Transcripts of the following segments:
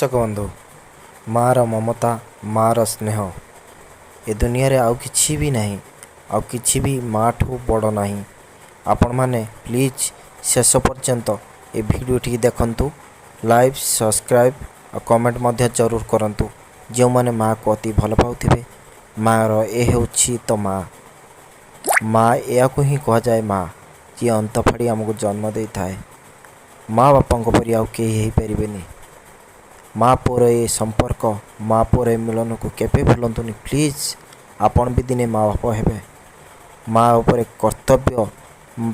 ଦର୍ଶକ ବନ୍ଧୁ, ମାଆର ମମତା, ମାଆର ସ୍ନେହ ଏ ଦୁନିଆରେ ଆଉ କିଛି ବି ନାହିଁ, ଆଉ କିଛି ବି ମାଆଠୁ ବଡ଼ ନାହିଁ। ଆପଣମାନେ ପ୍ଲିଜ୍ ଶେଷ ପର୍ଯ୍ୟନ୍ତ ଏ ଭିଡ଼ିଓଟିକି ଦେଖନ୍ତୁ। ଲାଇକ୍, ସବସ୍କ୍ରାଇବ୍ ଆଉ କମେଣ୍ଟ ମଧ୍ୟ ଜରୁର କରନ୍ତୁ। ଯେଉଁମାନେ ମାଆକୁ ଅତି ଭଲ ପାଉଥିବେ, ମାଆର ଏ ହେଉଛି ତ ମାଆ। ମା ଏହାକୁ ହିଁ କୁହାଯାଏ ମା, ଯିଏ ଅନ୍ତ ଫାଡ଼ି ଆମକୁ ଜନ୍ମ ଦେଇଥାଏ। ମା ବାପାଙ୍କ ପରି ଆଉ କେହି ହେଇପାରିବେନି। ମା ପୁଅର ଏ ସମ୍ପର୍କ, ମା ପୁଅର ଏ ମିଳନକୁ କେବେ ଭୁଲନ୍ତୁନି ପ୍ଲିଜ୍। ଆପଣ ବି ଦିନେ ମା ବାପ ହେବେ। ମା ଉପରେ କର୍ତ୍ତବ୍ୟ,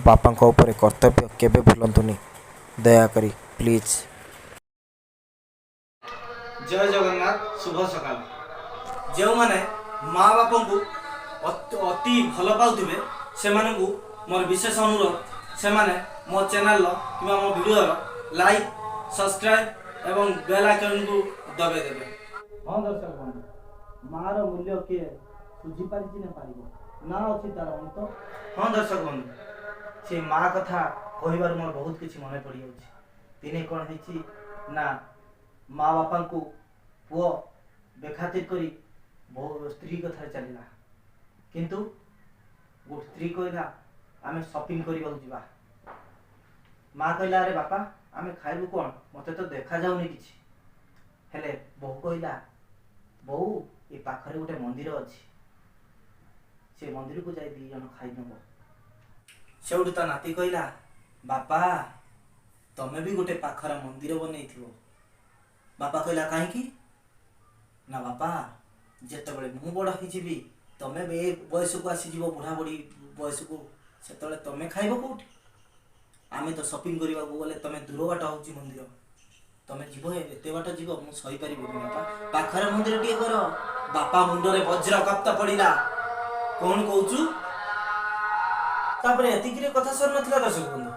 ବାପାଙ୍କ ଉପରେ କର୍ତ୍ତବ୍ୟ କେବେ ଭୁଲନ୍ତୁନି, ଦୟାକରି ପ୍ଲିଜ୍। ଜୟ ଜଗନ୍ନାଥ, ଶୁଭ ସକାଳ। ଯେଉଁମାନେ ମା ବାପାଙ୍କୁ ଅତି ଭଲ ପାଉଥିବେ, ସେମାନଙ୍କୁ ମୋର ବିଶେଷ ଅନୁରୋଧ, ସେମାନେ ମୋ ଚ୍ୟାନେଲର କିମ୍ବା ମୋ ଭିଡ଼ିଓର ଲାଇକ୍, ସବସ୍କ୍ରାଇବ୍ ଏବଂ ବେଲ୍ ଆଇକନ୍କୁ ଦବାଇ ଦେବେ। ହଁ ଦର୍ଶକ ବନ୍ଧୁ, ମାର ମୂଲ୍ୟ କିଏ ସୁଝିପାରିଛି ନା ପାରିବ ନା ଅଛି ତାର ଅନ୍ତ? ହଁ ଦର୍ଶକ ବନ୍ଧୁ, ସେ ମା କଥା କହିବାରୁ ମୋର ବହୁତ କିଛି ମନେ ପଡ଼ିଯାଉଛି। ଦିନେ କ'ଣ ହେଇଛି ନା, ମା ବାପାଙ୍କୁ ପୁଅ ବେଖାତିର କରି ବହୁ ସ୍ତ୍ରୀ କଥାରେ ଚାଲିଲା। କିନ୍ତୁ ସ୍ତ୍ରୀ କହିଲା, "ଆମେ ସପିଂ କରିବାକୁ ଯିବା।" ମା କହିଲା, "ଆରେ ବାପା, ଆମେ ଖାଇବୁ କ'ଣ? ମୋତେ ତ ଦେଖାଯାଉନି କିଛି।" ହେଲେ ବୋହୁ କହିଲା, "ବୋଉ, ଏ ପାଖରେ ଗୋଟେ ମନ୍ଦିର ଅଛି, ସେ ମନ୍ଦିରକୁ ଯାଇ 2 ଜଣ ଖାଇ ନେବ।" ସେଇଠୁ ତା ନାତି କହିଲା, "ବାପା, ତମେ ବି ଗୋଟେ ପାଖରେ ମନ୍ଦିର ବନେଇଥିବ।" ବାପା କହିଲା, "କାହିଁକି?" ନା, "ବାପା, ଯେତେବେଳେ ମୁଁ ବଡ଼ ହେଇଯିବି, ତମେ ଏ ବୟସକୁ ଆସିଯିବ, ବୁଢ଼ା ବୁଢ଼ୀ ବୟସକୁ, ସେତେବେଳେ ତମେ ଖାଇବ କୋଉଠି? ଆମେ ତ ସପିଂ କରିବାକୁ ଗଲେ ତମେ ଦୂର ବାଟ ହେଉଛି ମନ୍ଦିର, ତମେ ଯିବ, ଏତେ ବାଟ ଯିବ, ମୁଁ ସହିପାରିବିନି ବାପା, ପାଖରେ ମନ୍ଦିର ଟିକେ କର।" ବାପା ମୁଣ୍ଡରେ ବଜ୍ରପାତ ପଡ଼ିଲା, "କଣ କହୁଛୁ?" ତାପରେ ଏତିକିରେ କଥା ସରିନଥିଲା ଦର୍ଶକ ବନ୍ଧୁ।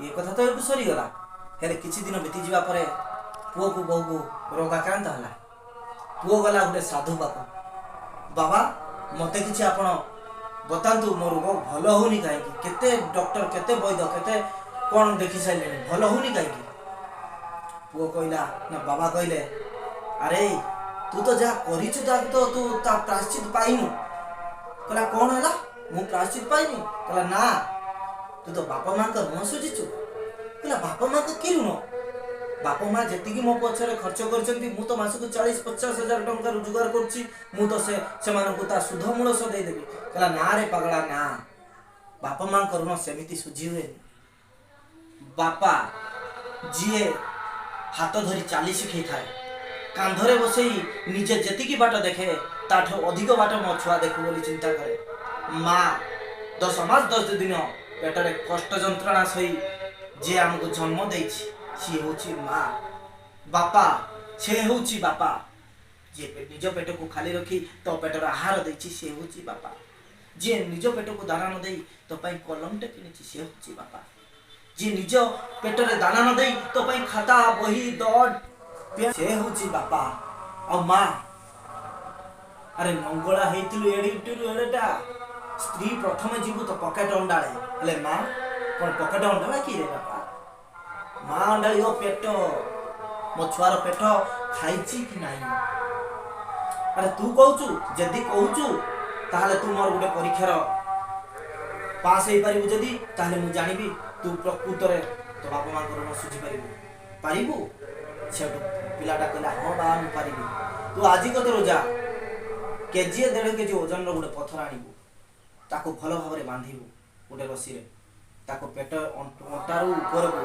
ଏ କଥା ତ ଏଠୁ ସରିଗଲା। ହେଲେ କିଛି ଦିନ ବିତିଯିବା ପରେ ପୁଅକୁ ବୋହୂକୁ ରୋଗାକ୍ରାନ୍ତ ହେଲା। ପୁଅ ଗଲା ଗୋଟେ ସାଧୁ ପାଖକୁ। "ବାବା, ମୋତେ କିଛି ଆପଣ ବତାନ୍ତୁ, ମୋ ରୋଗ ଭଲ ହଉନି କାହିଁକି? କେତେ ଡକ୍ଟର, କେତେ ବୈଦ୍ୟ, କେତେ କ'ଣ ଦେଖି ସାରିଲେଣି, ଭଲ ହଉନି କାହିଁକି?" ପୁଅ କହିଲା ନା, ବାବା କହିଲେ, "ଆରେ, ତୁ ତ ଯାହା କରିଛୁ ତାକୁ ତ ତୁ ତା ପ୍ରାୟଶ୍ଚିତ ପାଇନୁ।" କହିଲା, "କ'ଣ ହେଲା? ମୁଁ ପ୍ରାୟଶ୍ଚିତ ପାଇନି?" କହିଲା, "ନା, ତୁ ତ ବାପା ମାଙ୍କ ଋଣ ସୁଝିଛୁ।" କହିଲା, "ବାପା ମାଙ୍କ କି ଋଣ? ବାପା ମା ଯେତିକି ମୋ ପଛରେ ଖର୍ଚ୍ଚ କରିଛନ୍ତି, ମୁଁ ତ ମାସକୁ 40-50 ହଜାର ଟଙ୍କା ରୋଜଗାର କରୁଛି, ମୁଁ ତ ସେମାନଙ୍କୁ ତା ସୁଧ ମୂଳ ସହ ଦେଇଦେବି।" କହିଲା, "ନା ରେ ପାଗଳା, ନା, ବାପା ମାଙ୍କ ଋଣ ସେମିତି ସୁଝି ହୁଏନି। ବାପା ଯିଏ ହାତ ଧରି ଚାଲି ଶିଖେଇଥାଏ, କାନ୍ଧରେ ବସେଇ ନିଜେ ଯେତିକି ବାଟ ଦେଖେ, ତାଠୁ ଅଧିକ ବାଟ ମୋ ଛୁଆ ଦେଖୁ ବୋଲି ଚିନ୍ତା କରେ। ମା 10 ମାସ 10 ଦିନ ପେଟରେ କଷ୍ଟ ଯନ୍ତ୍ରଣା ସହି ଯିଏ ଆମକୁ ଜନ୍ମ ଦେଇଛି, ସିଏ ହେଉଛି ମା। ବାପା ସେ ହେଉଛି ବାପା, ଯିଏ ନିଜ ପେଟକୁ ଖାଲି ରଖି ତୋ ପେଟର ଆହାର ଦେଇଛି, ସେ ହେଉଛି ବାପା। ଯିଏ ନିଜ ପେଟକୁ ଦାନା ନ ଦେଇ ତୋ ପାଇଁ କଲମଟେ କିଣିଛି, ସେ ହେଉଛି ବାପା। ଯିଏ ନିଜ ପେଟରେ ଦାନା ନ ଦେଇ ତୋ ପାଇଁ ଖାତା, ବହି, ଡଟ୍, ସେ ହେଉଛି ବାପା। ଆଉ ମା, ଆରେ ନଙ୍ଗଳା ହେଇଥିଲୁ ଏଡ଼ିଟିରୁ ଏଡ଼େଟା, ସ୍ତ୍ରୀ ପ୍ରଥମେ ଯିବୁ ତ ପକେଟ ଅଣ୍ଡାଳେ। ହେଲେ ମା କ'ଣ ପକେଟ ଅଣ୍ଡାଳେ କି ରେ ବାପା? ମା ଅଣ୍ଡାଳିବ ପେଟ, ମୋ ଛୁଆର ପେଟ ଖାଇଛି କି ନାହିଁ। ଆରେ ତୁ କହୁଛୁ, ଯଦି କହୁଛୁ ତାହେଲେ ତୁ ମୋର ଗୋଟେ ପରୀକ୍ଷାର ପାସ୍ ହେଇପାରିବୁ ଯଦି, ତାହେଲେ ମୁଁ ଜାଣିବି ତୁ ପ୍ରକୃତରେ ତୋ ବାପା ମାଙ୍କ ଋଣ ସୁଝିପାରିବୁ ପାରିବୁ। ସେଠୁ ପିଲାଟା କହିଲା, "ହଁ ବା, ମୁଁ ପାରିବି।" "ତୁ ଆଜି କତରୁ ଯା, କେଜିଏ 1.5 କେଜି ଓଜନର ଗୋଟେ ପଥର ଆଣିବୁ, ତାକୁ ଭଲ ଭାବରେ ବାନ୍ଧିବୁ ଗୋଟେ ରସିରେ, ତାକୁ ପେଟ ଅଣ୍ଟାରୁ ଉପରକୁ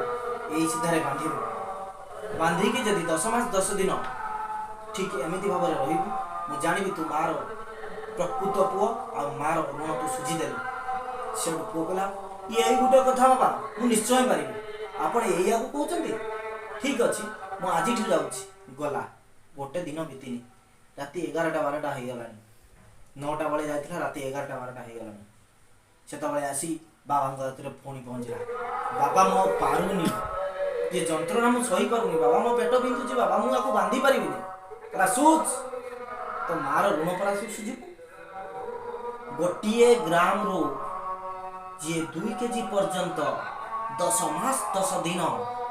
ଏଇ ସିଧାରେ ବାନ୍ଧିବୁ। ବାନ୍ଧିକି ଯଦି 10 ମାସ 10 ଦିନ ଠିକ୍ ଏମିତି ଭାବରେ ରହିବୁ, ମୁଁ ଜାଣିବି ତୁ ମାର ପ୍ରକୃତ ପୁଅ ଆଉ ମାର ଋଣ ତୁ ସୁଝିଦେଲୁ।" ସେଠୁ ପୁଅ କହିଲା, "ଇଏ ଏଇ ଗୋଟେ କଥା ବାବା, ମୁଁ ନିଶ୍ଚୟ ପାରିବି। ଆପଣ ଏଇଆକୁ କହୁଛନ୍ତି? ଠିକ୍ ଅଛି, ମୁଁ ଆଜିଠୁ ଯାଉଛି।" ଗଲା। ଗୋଟେ ଦିନ ବିତିନି, ରାତି 11ଟା 12ଟା ହେଇଗଲାଣି। 9ଟା ବେଳେ ଯାଇଥିଲା, ରାତି 11ଟା 12ଟା ହେଇଗଲାଣି। ସେତେବେଳେ ଆସି ବାବାଙ୍କ ହାତରେ ପୁଣି ପହଞ୍ଚିଲା। "ବାବା, ମୁଁ ଆଉ ପାରୁନି, ଏ ଯନ୍ତ୍ରଣା ମୁଁ ସହିପାରୁନି ବାବା, ମୋ ପେଟ ବିନ୍ଧୁଛି ବାବା, ମୁଁ ଆକୁ ବାନ୍ଧି ପାରିବିନି।" କହିଲା, "ସୁଝ, ତୋ ମାର ଋଣ ପରା ସୁଝିବୁ। 1 ଗ୍ରାମରୁ ଯିଏ 2 କେଜି ପର୍ଯ୍ୟନ୍ତ 10 ମାସ 10 ଦିନ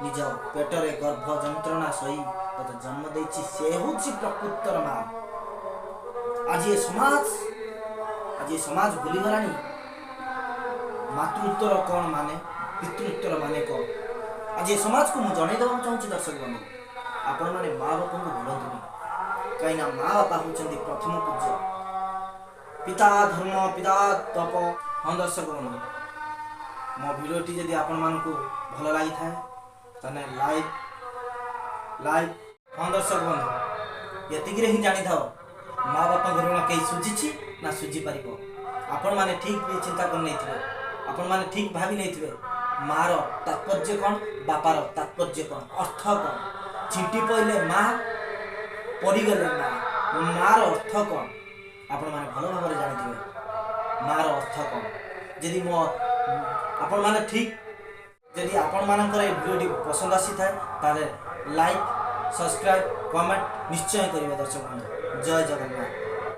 ନିଜ ପେଟରେ ଗର୍ଭ ଯନ୍ତ୍ରଣା ସହି ତତେ ଜନ୍ମ ଦେଇଛି, ସେ ହେଉଛି ପ୍ରକୃତର ମା। ଆଜି ଏ ସମାଜ ଭୁଲିଗଲାଣି ମାତୃତ୍ୱର କ'ଣ ମାନେ, ପିତୃତ୍ୱର ମାନେ କ'ଣ। ଆଜି ଏ ସମାଜକୁ ମୁଁ ଜଣାଇ ଦେବାକୁ ଚାହୁଁଛି ଦର୍ଶକ ବନ୍ଧୁ, ଆପଣମାନେ ମା ବାପାଙ୍କୁ ଭୁଲନ୍ତୁନି, କାହିଁକିନା ମା ବାପା ହେଉଛନ୍ତି ପ୍ରଥମ ପୂଜ୍ୟ। ପିତା ଧର୍ମ, ପିତା ତପ। ହଁ ଦର୍ଶକ ବନ୍ଧୁ, ମୋ ଭିଡ଼ିଓଟି ଯଦି ଆପଣମାନଙ୍କୁ ଭଲ ଲାଗିଥାଏ, ତାହେଲେ ଲାଇକ୍, ଲାଇକ୍। ହଁ ଦର୍ଶକ ବନ୍ଧୁ, ଏତିକିରେ ହିଁ ଜାଣିଥାଅ, ମା ବାପାଙ୍କ ଋଣ କେହି ସୁଝିଛି ନା ସୁଝିପାରିବ? ଆପଣମାନେ ଠିକ୍ ବି ଚିନ୍ତା କରିନେଇଥିବେ, ଆପଣମାନେ ଠିକ୍ ଭାବି ନେଇଥିବେ ମାର ତାତ୍ପର୍ଯ୍ୟ କ'ଣ, ବାପାର ତାତ୍ପର୍ଯ୍ୟ କ'ଣ, ଅର୍ଥ କ'ଣ। ଝିଣ୍ଟି ପଇଲେ ମା, ପଡ଼ିଗଲେ ମା, ମାର ଅର୍ଥ କ'ଣ ଆପଣମାନେ ଭଲ ଭାବରେ ଜାଣିଥିବେ। ମାର ଅର୍ଥ କ'ଣ ଯଦି ମୋ ଆପଣମାନେ ଠିକ୍, ଯଦି ଆପଣମାନଙ୍କର ଏ ଭିଡ଼ିଓଟି ପସନ୍ଦ ଆସିଥାଏ, ତାହେଲେ ଲାଇକ୍, ସବସ୍କ୍ରାଇବ୍, କମେଣ୍ଟ ନିଶ୍ଚୟ କରିବେ ଦର୍ଶକ ବନ୍ଧୁ। ଜୟ ଜଗନ୍ନାଥ।